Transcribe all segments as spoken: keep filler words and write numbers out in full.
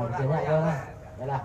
Banyak yo lah. Yalah.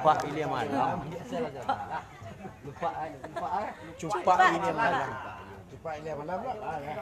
Cupak ilia malam. Cupak, cupak ilia malam. Cupak ilia malam lah. Ah, ya.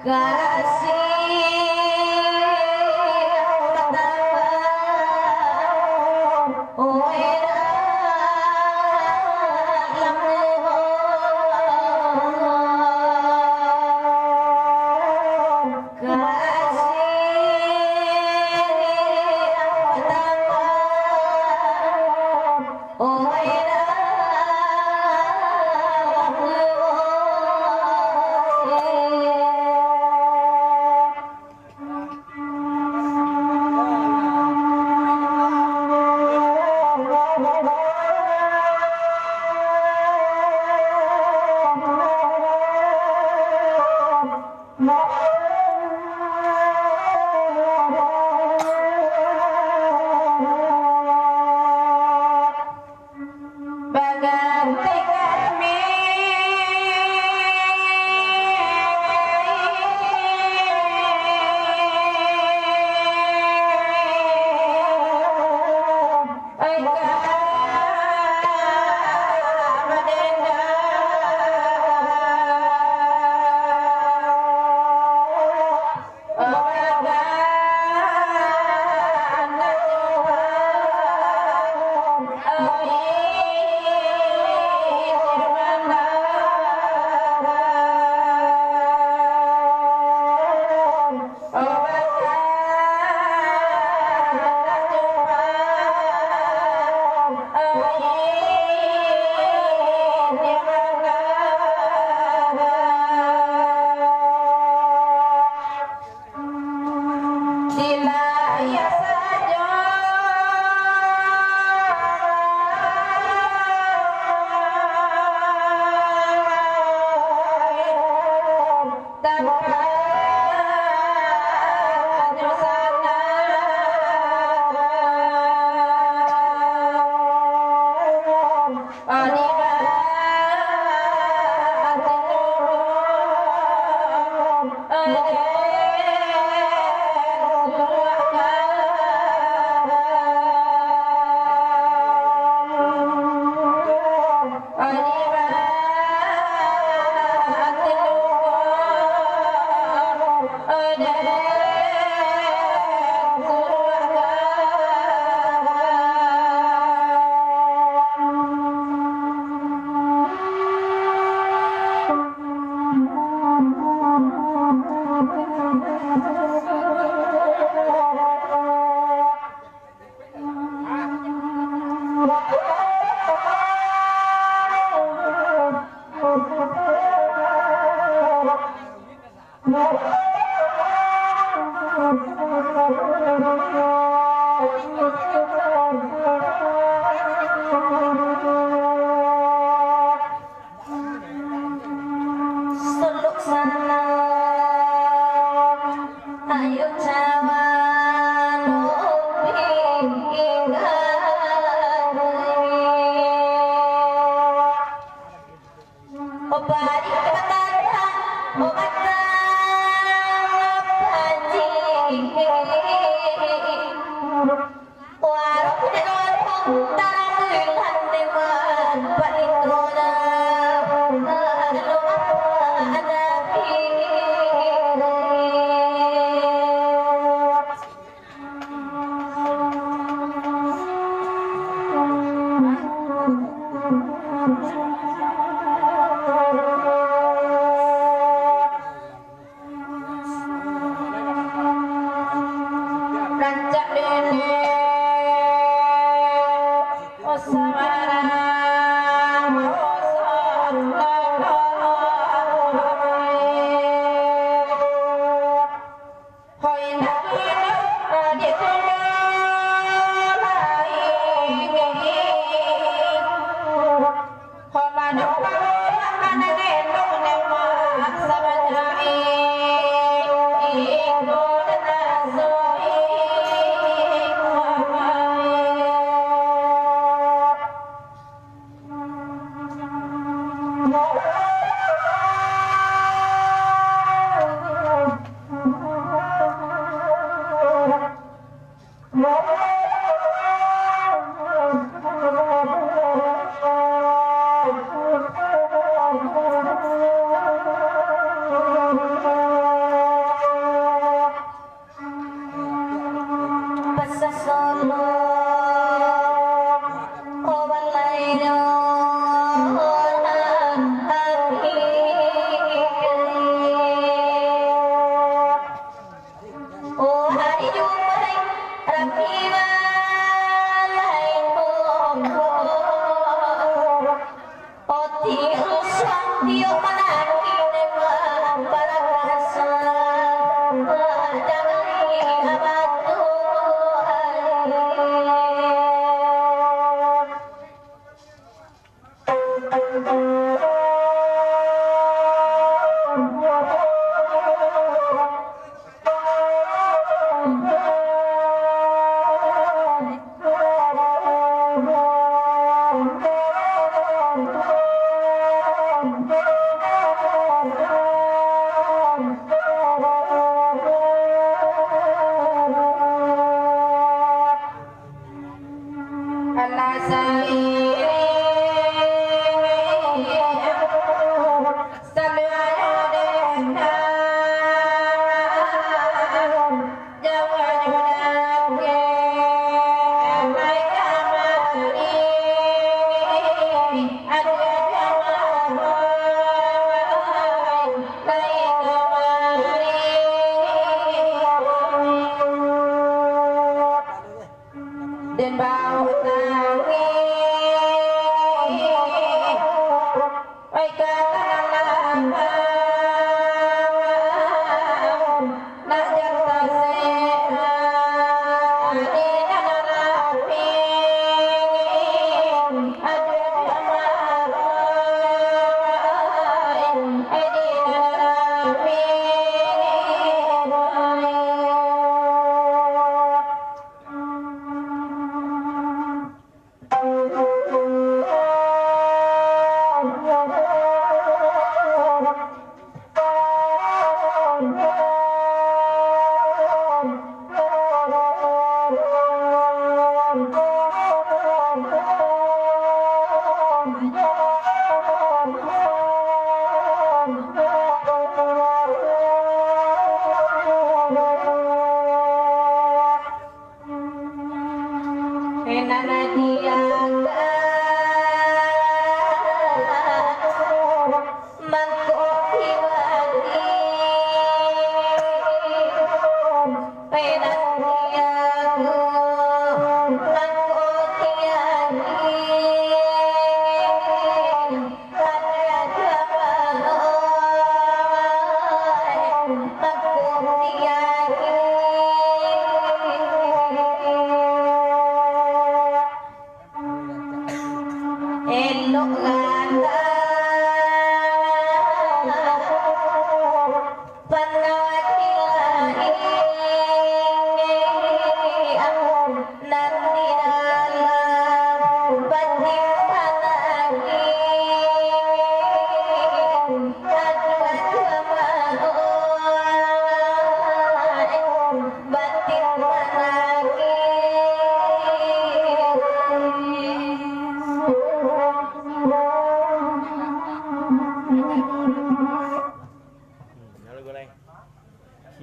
Kasih pertama, oh, Suluk sana, ayo cawan ubi ingkari. Obari batanda, obata panji.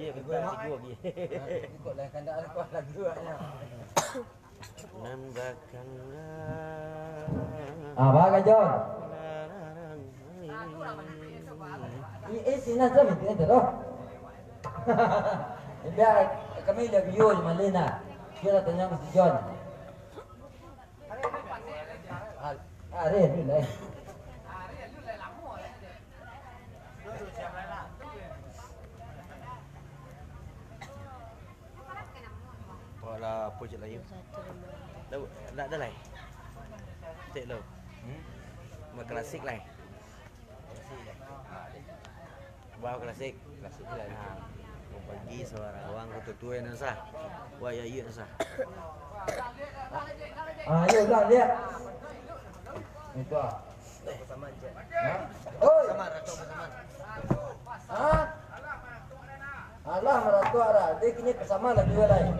Iya, betul, tigo lagi. Ikutlah kandak kuat lagi awaknyo. Nan bakangga. Ah, bagai, Jon. Larang ai. Eh, eh, sinan tu, minta tu, doh. Biar kami lihat video je malin lah. Dia lah tanya mesti Jon. Ah, ah, Rin, Rin, eh. Awak lah apo cek layu? Dah, dah, dah lai. Cek lo. Hmm? Baklasik lai. Klasik lah. Ah, deh. Bah, klasik. Klasik lah. Nah, kau pagi suara awang kau tutuai nan sah. Wah, ya, iya, nan sah. Ah, ayo, ulang, lihat. Itu ah. Hah? Oi! Hah? Alah, maratok arah. Dia kini bersama lagi, lai.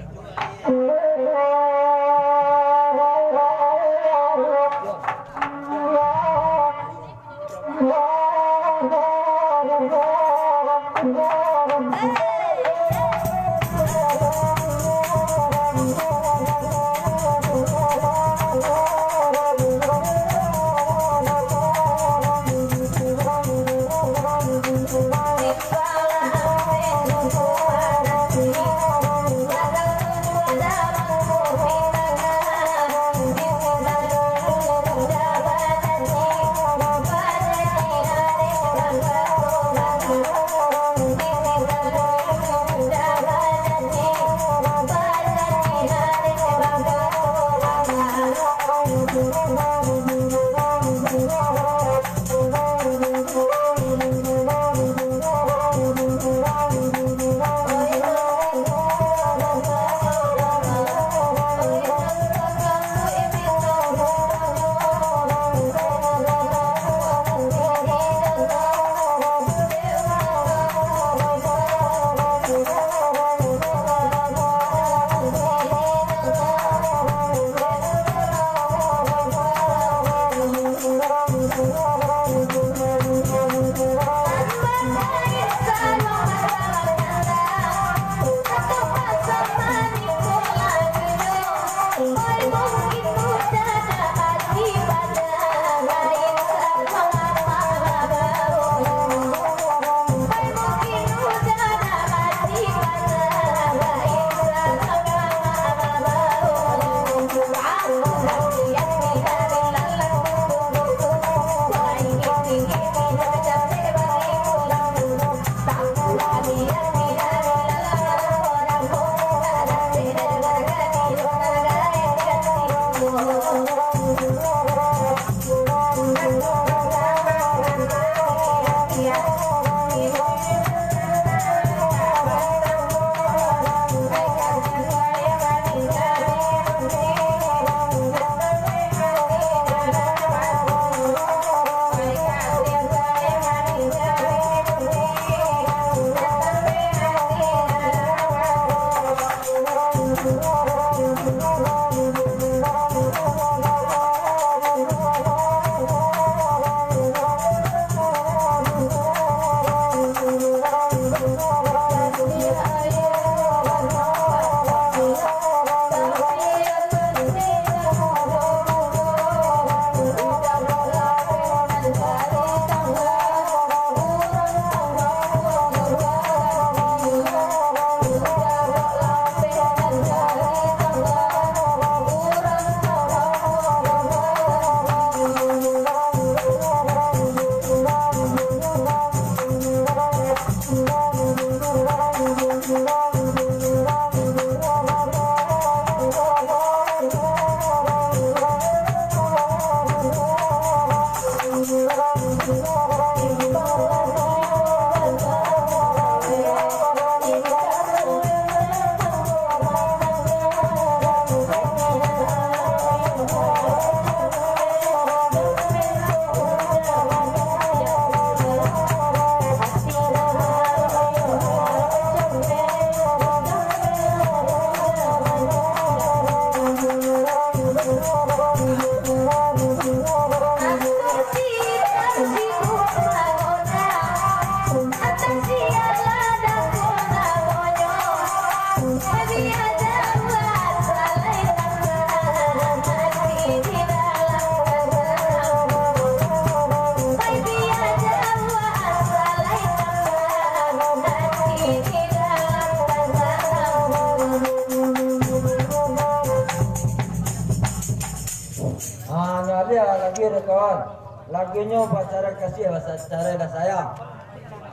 Kawan, lagunyo Pacaran Kasih, Pacaran Sayang.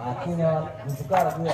Aku nyo mancuka lagu.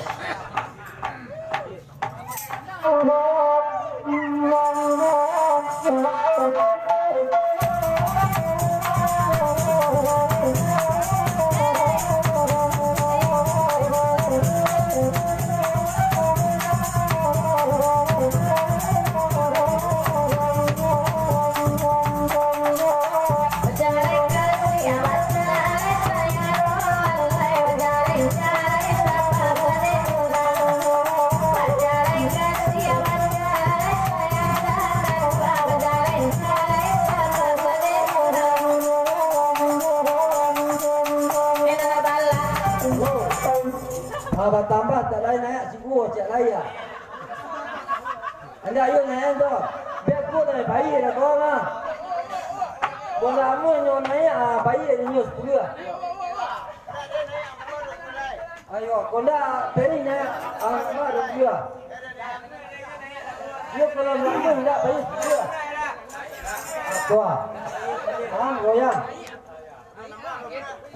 Ah, batambah tak lain naik, sungguh cak lain ah. Andak yo naik tu. Bia ko lai bayia dah kawan ah. Ko lamo nyo naik, ah, bayia nyo sapuluah. Ayo, ko ndak peri naik, ah, limo rupiah. Yo kalau lamo ndak bayia sapuluah. Tuah. Ah, goyang.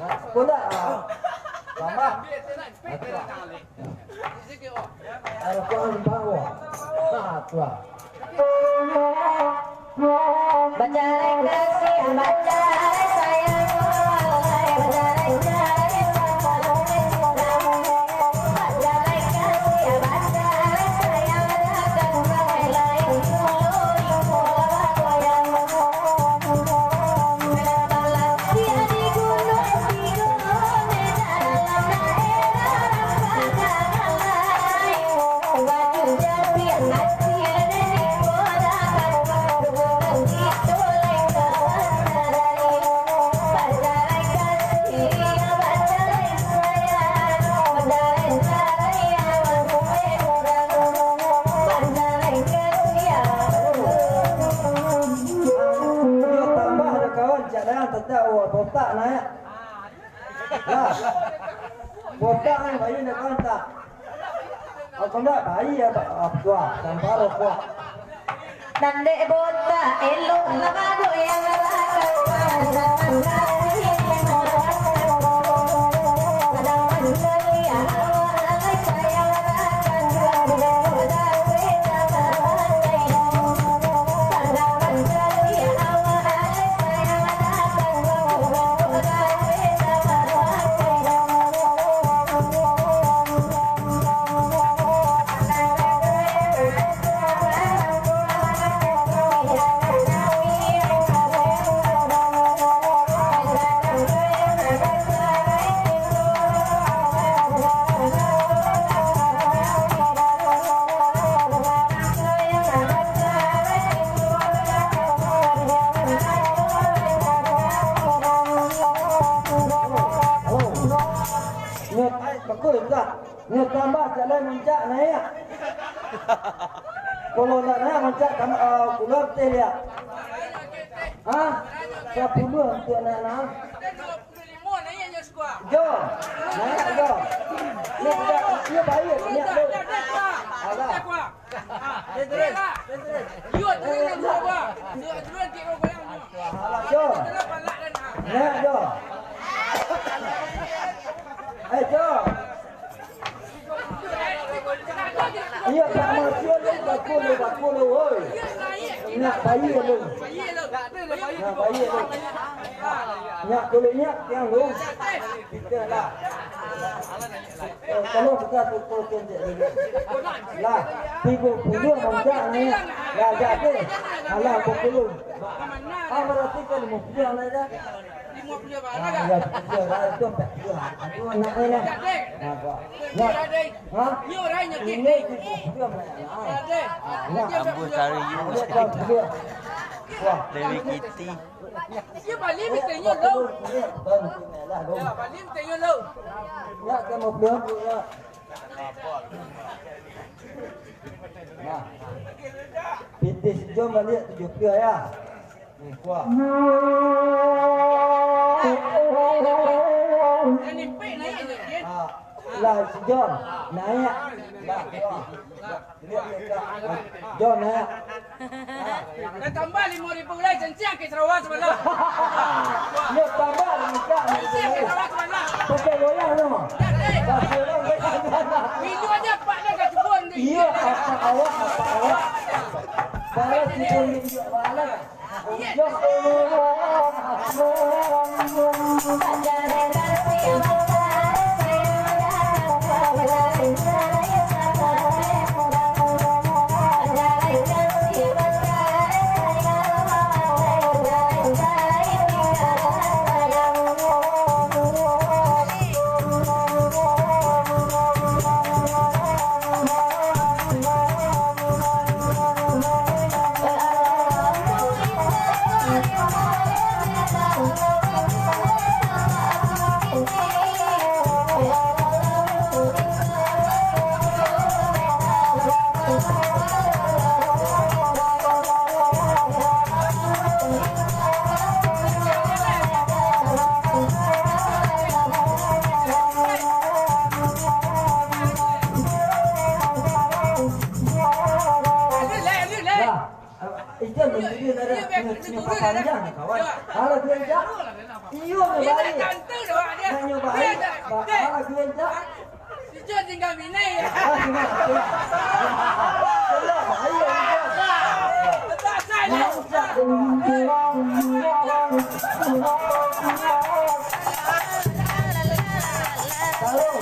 Ah, ko ndak, ah. Tambah. Ah, tuah. Al-Quran bawa. Ah, tuah. Bacarai kasih, bacarai sayang, bacarai kasih, bacarai sayang. Tambah ado kawan, cak dayang tatap, wah, botak naik. Lah. Botak kan, bayi nak kawan tak? Aku nak bayi ya, Pak. Apa tuah? Sampar rokok. Nan dek botak, elok lah bagoyang lah. Nyo, bagus juga. Nyo tambah jalan mancak naik. Kalau nak naik mancak, tam-, ah, pulang teh dia. Hah? Sapuluah untuk naik, nah. Jo, naik jo. Nyo sudah, nyo bayar, nyo tu. Alah. Alah, jo. Naik jo. Eh, jo. Iyo, tak masuk lu, baku lu, baku lu, woi. Nak bayi lu. Nak bayi lu. Nak boleh nyak tiang lu. Kita lah. Eh, kalau kita tukar kendek dulu. Lah, tigo puluah mancak ni. Lah, jadi. Alah, tigo puluah. Ah, berarti kan lima puluah lah dah. Ah, ya, betul lah, itu empat puluh. Aduh, anak ni lah. Nah, kok. Nah. Hah? Ini tigo puluah banyak lah. Ah, nah. Ambuh Sari Yus. Wah. Dewi Kitty. Dia balik mesti nyo lo. Ya, balik mesti nyo lo. Ya, kamu belum, ya. Nah. Pitih sejam balik tujuh puluh ya. Ni, kuah. Ah. Lah, si John, naiak. John, naiak. Dah tambah limo ribu lai, canciang ka Sarawak sabalah. Yo, tambah, minta. Canciang ka Sarawak sabalah. Pakai goyang tu. Dah, eh. Dah, goyang, goyang, goyang. Minum aja, Pak, dah, dah cukup ni. Iyo, apa awak, apa awak. Balas itu, minum, balas. Lah, ijan nyo, nyo, nyo, nyo papanjang, kawan. Alah, gue jak. Iyo, nyo balik. Nyo balik. Alah, gue jak. Ijan tinggal bini. Ah, tinggal. Tinggal. Ayo, ijan. Taruh.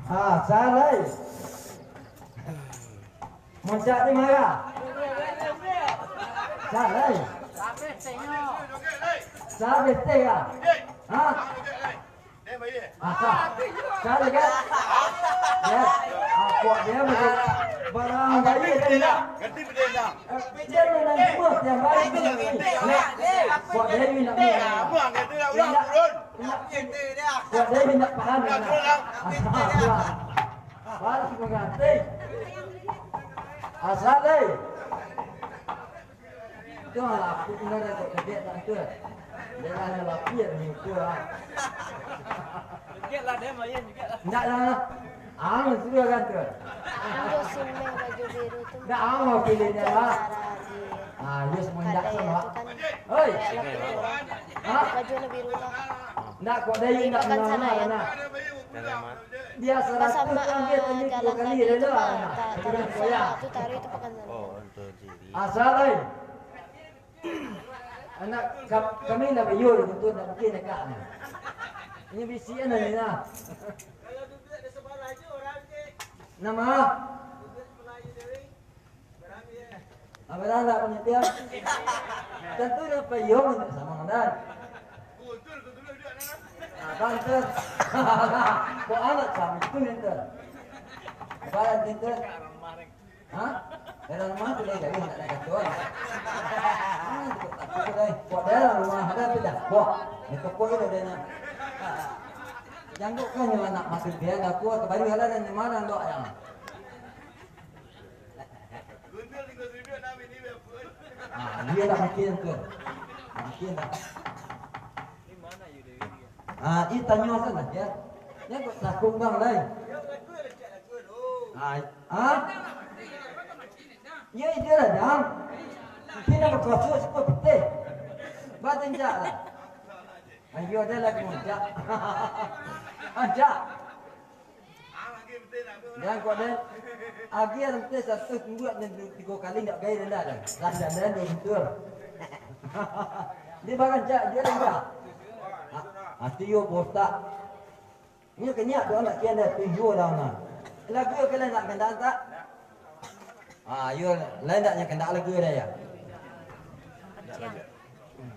Ah, salah. Muncak di mana? Salah. Salah teh ya? Ha? Asa. Salah kan? Ya. Aku dia macam barang baik tu ya. Dia nak buat yang baik tu. Buat dia ni nak buat. Buat dia ni nak paham. Asa. Balas mengganti. Asal, eh. Yo lah, aku tinggal dah kok kejek tak tu. Dia lah, dia lah, dia ni tu lah. Kejek lah, dia main juga lah. Ndak lah. Ah, sudah kan tu. Ambil simeng baju biru tu. Ndak, ah, mau pilihnya lah. Ah, yes, mau ndak sama. Oi. Hah? Baju warna biru lah. Ndak, kok dia ndak. Pakan sana, ya? Nah. Biasa lah tu, sama, kan dia ah, tadi dua jalan kali tadi dia tu dah. Mah, tak, tak ada masalah. Tu taruh itu pakan sana. Oh, untuk diri. Asal, oi. Anak ka-, kami lah bayar gitu, nak bikin dekat ni. Ini bisian ni nah. Nama? Apa dah nak panitia? Tentu dia payung sama dengan. Nah, bantu. Kok anak sama itu nanti? Badan itu. Hah? Dalam rumah tu dia jadi nak kata. Ah, tu tak apa dai. Buat dalam rumah ada tu dah. Buat. Ni toko tu dia nak. Janggut kan yang anak makan dia dah kuat, baru ada dan di mana dok yang. Ah, dia dah makin tu. Makin dah. Ah, ih, tanyo sajo lah, ya. Nya kok takung bang lai. Ah, ah? Ya, itu lah, dam. Kita berkuasa sepuluh peti. Batin jak lah. Ayo, ada lagi muncak. Ajak. Jan kok den. Agiah nanti satu minggu dan tiga kali ndak gaya dah dah. Dah dah dah dah betul. Dia barang cak dia dah. Ha, hati yo botak. Ni kenyak tu anak kian dah tujuh dah nah. Lagu kalian nak kendak tak? Ah, yo lain tak nyak kendak lagu dah ya.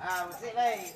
Ah, musik lai.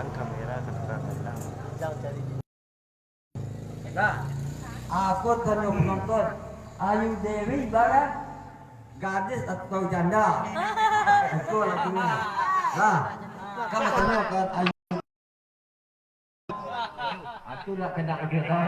Kamera kedengaran. Nah, aku tanyo penonton, Ayu Dewi ibarat gadis atau janda? Itu lagunya. Nah, kamu tanyo kan Ayu. Aku nak kena kerja.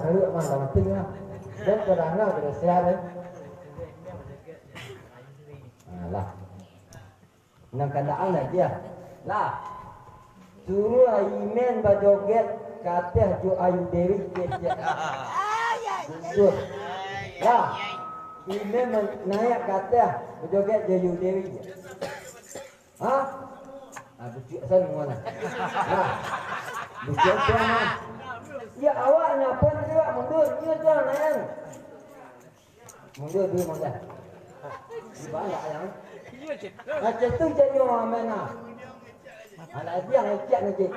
Taruak mah lah, penting lah. Dan terang lah, beresiah, eh. Alah. Nan kandak-an lai, ah. Lah. Suruah Imen bajoget ka ateh jo Ayu Dewi, kecek. Betul. Lah. Imen man-, naiak ka ateh, bajoget jo Ayu Dewi. Ha? Ah, buciak san muan lah. Nah, buciak san lah. Ya, awak napa ni, awak mundur, ni aja, Nayan. Mundur dulu, mundur. Di bawah, yang. Macam tu jadi orang main lah. Alah, dia ngecek, ngecek.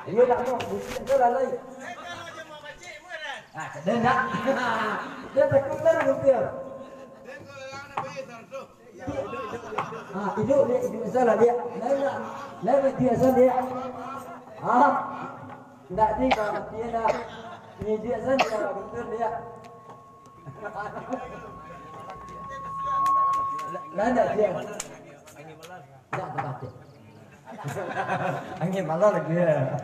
Dia nak mau, buciak tu lah lain. Ah, dia nak. Dia takut kan, buciak. Ah, iduik, Diak, iduik salah, Diak. Lain tak? Lain tak, iduik salah, Diak? Ah, ndak di, kalau mati dah. Ini iduik salah, Diak, betul, Diak. Lain tak, Diak? Ndak, tempat, Diak. Angin malam lagi, ya.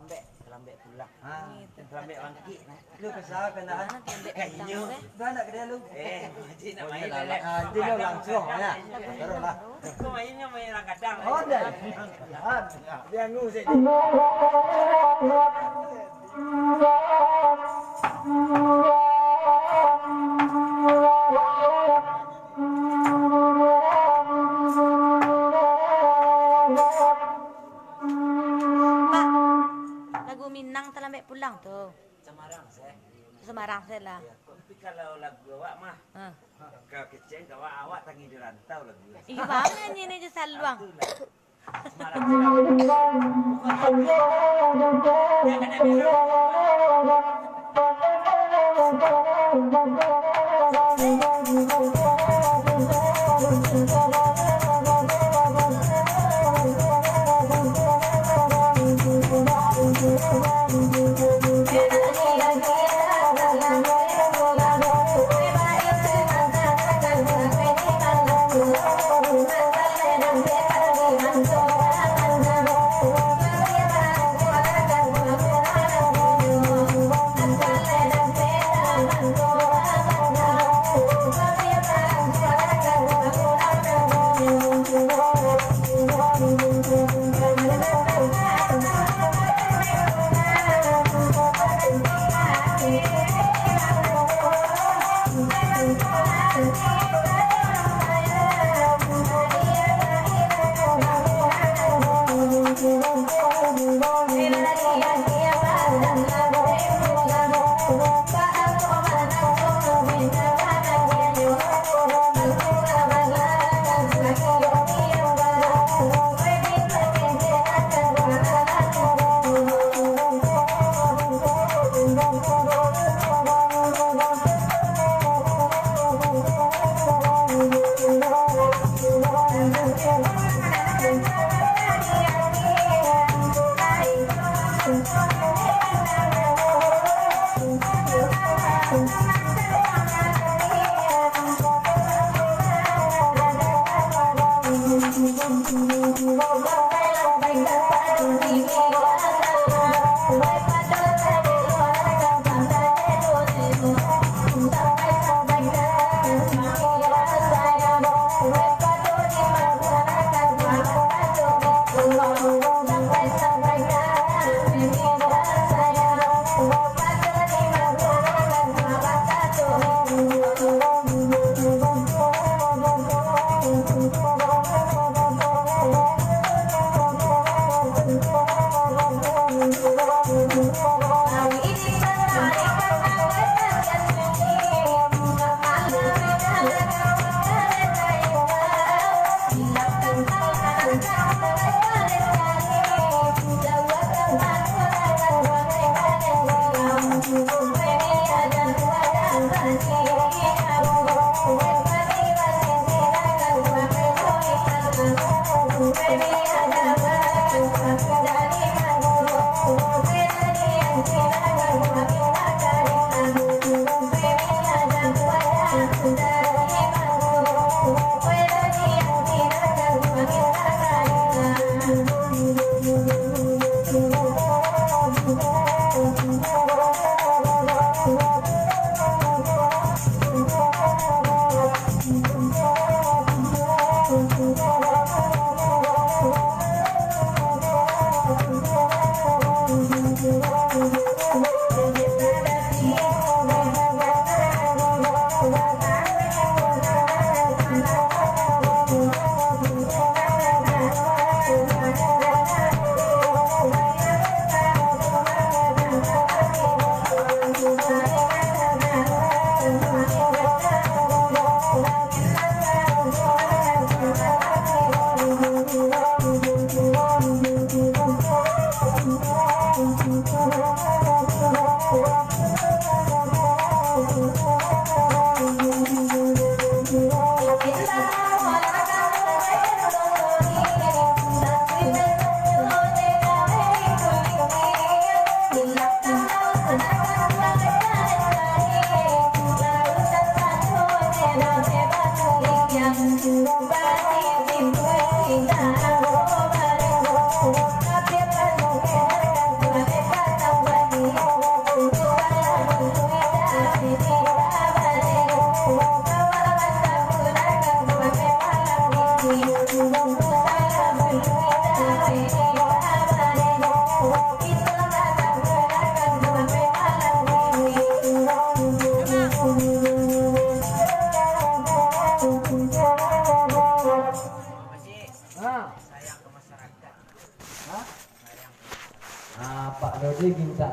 Terlambat pulang. Ha, terlambat bangkit, nah. Lu kesal kan, nah? Mana terlambat pulang, Inyo. Dah nak kedai lu? Eh, Haji nak main, lah. Ah, dia langsuang, ya. Taruhlah. Kau mainnya main orang kadang. Oh, dah. Dia ngusik. Pak, lagu Minang Talambek Pulang tu. Samarang, seh. Samarang, seh lah. Iyo, tapi kalau lagu awak mah, Hah. Ka keceng, ka awak, awak Tangih di Rantau lagu. Iyo, bang, nyanyi ni je saluang. Itulah. Samarang, Samarang.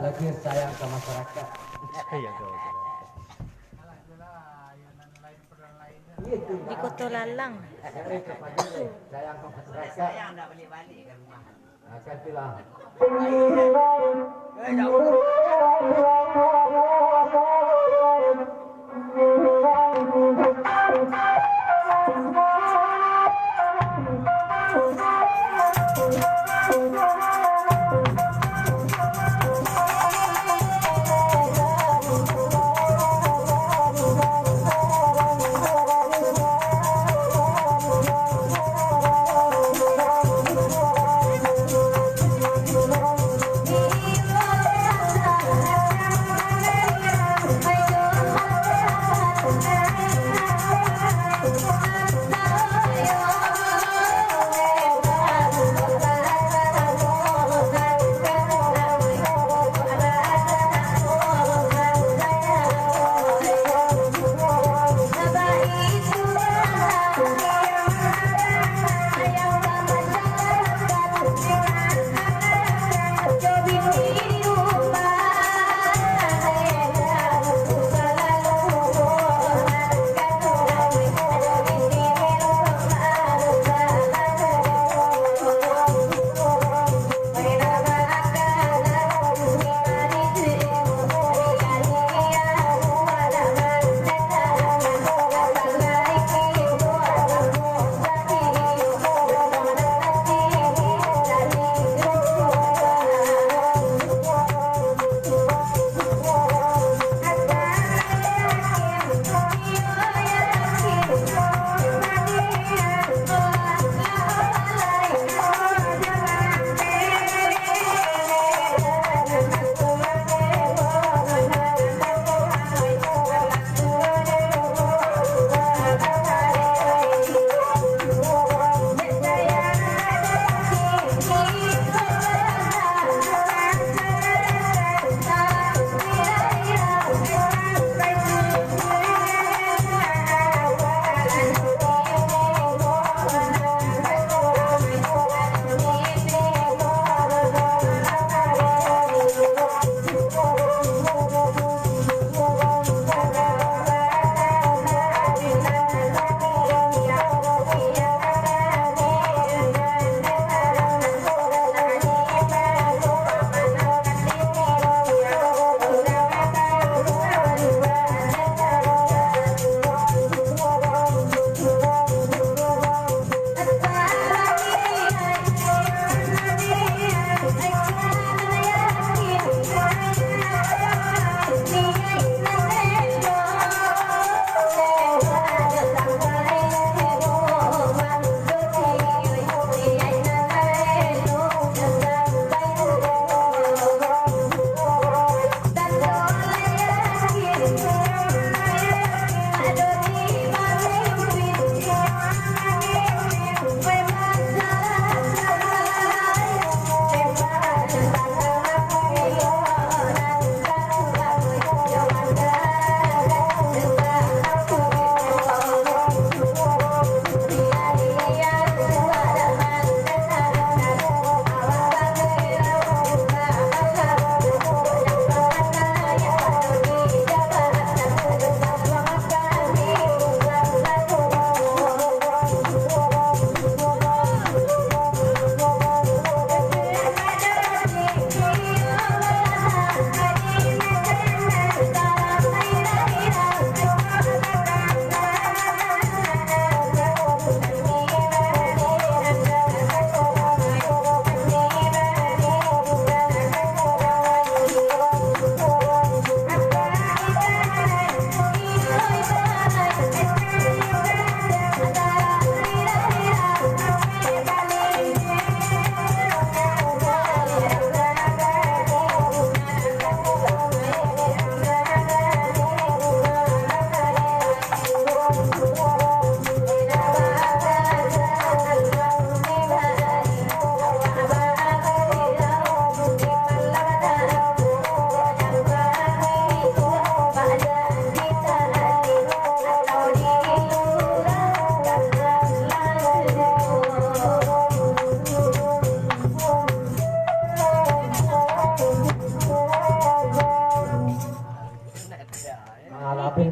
Lagu yang sayang ke masyarakat. Sayang ke masyarakat. Di Koto Lalang. Sayang ke masyarakat. Nah, kan itulah.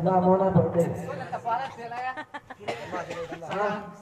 Lah, mau napa, Dek? Hah?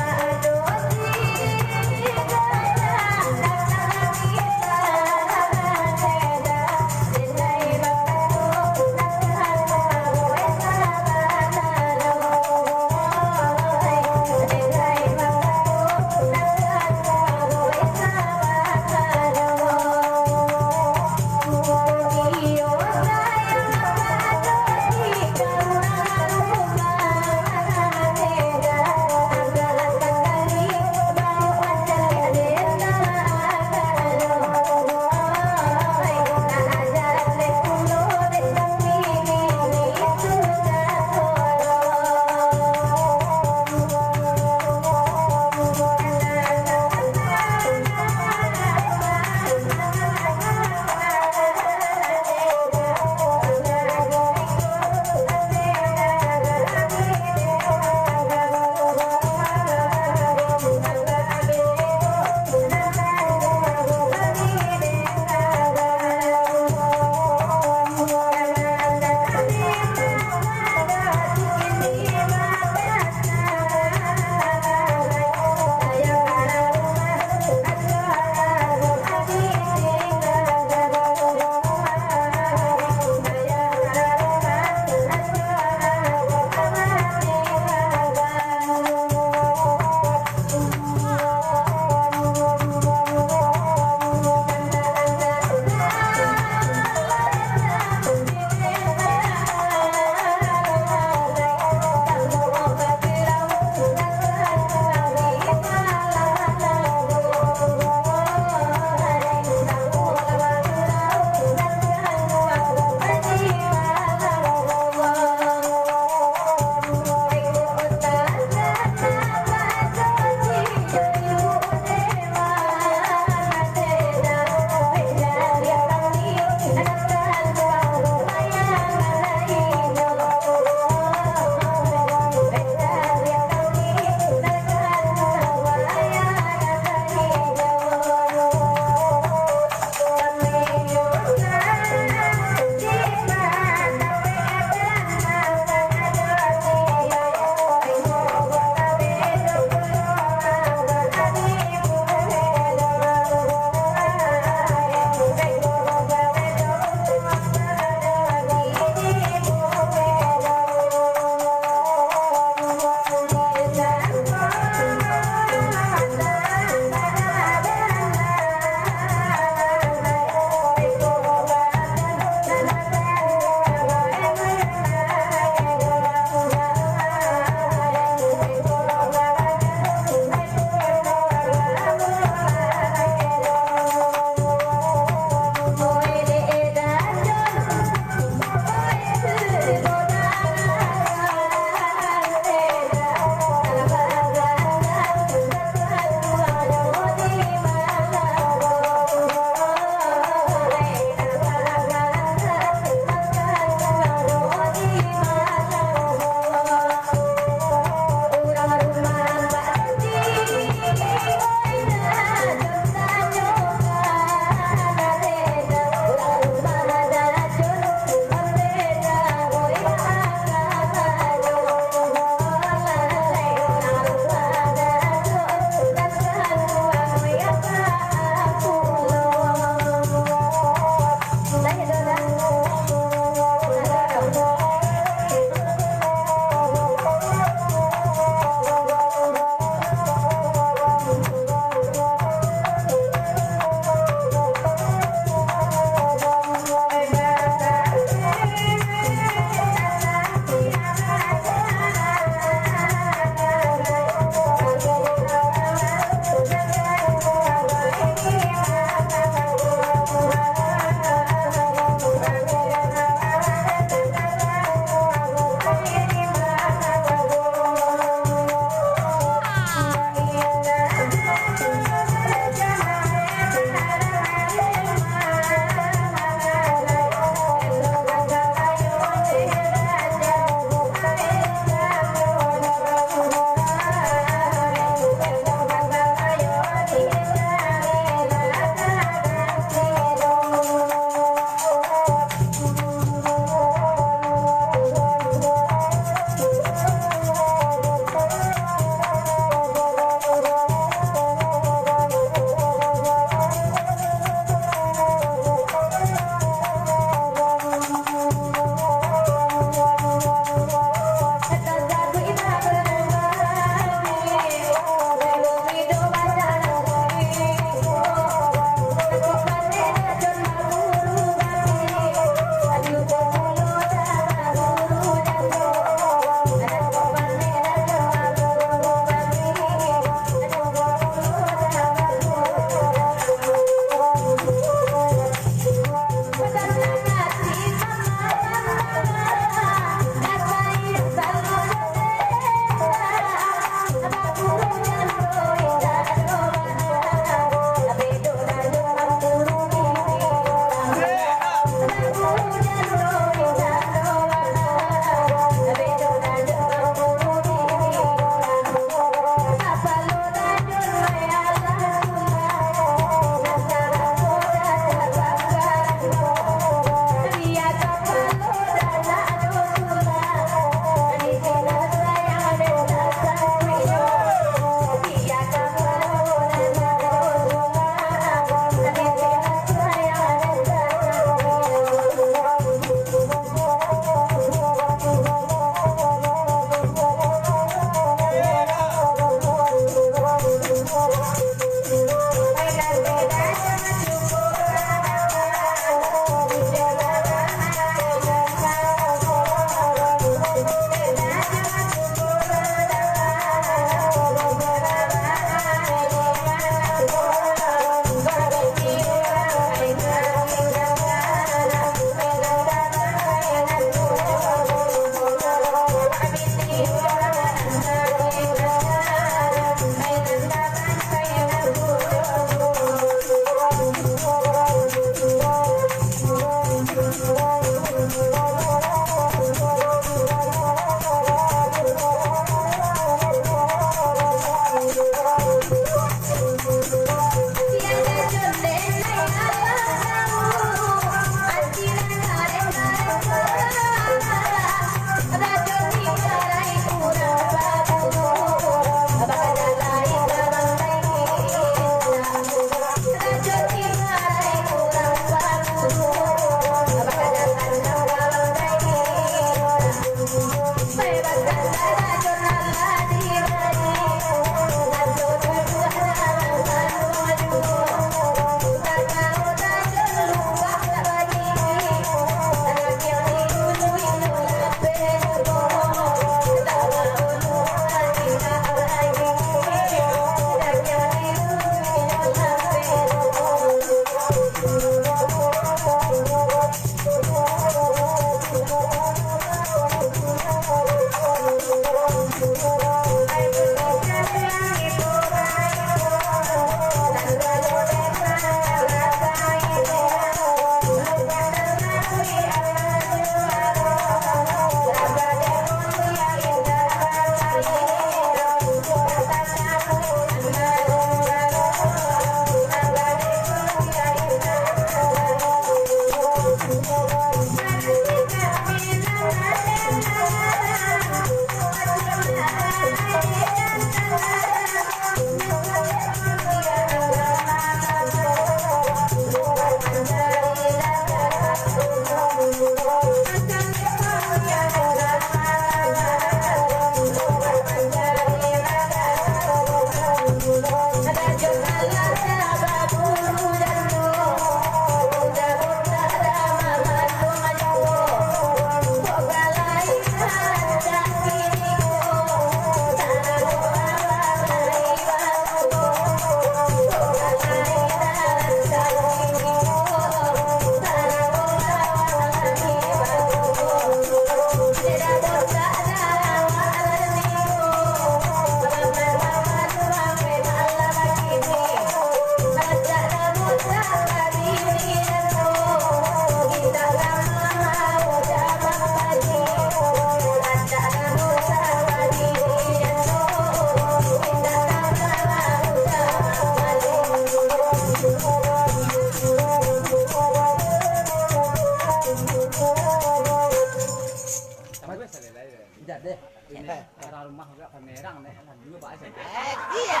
Arah rumah agak pamerang deh, alhamdulillah, Pak. Eh, iya.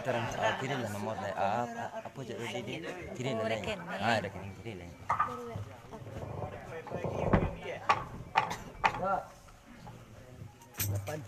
Terang, ah, kirim lah nomor lah. Ah, ah, apa je tadi dia? Kirim lah, Nay. Rekening. Ah, rekening kirim lah. Ya. Lapan.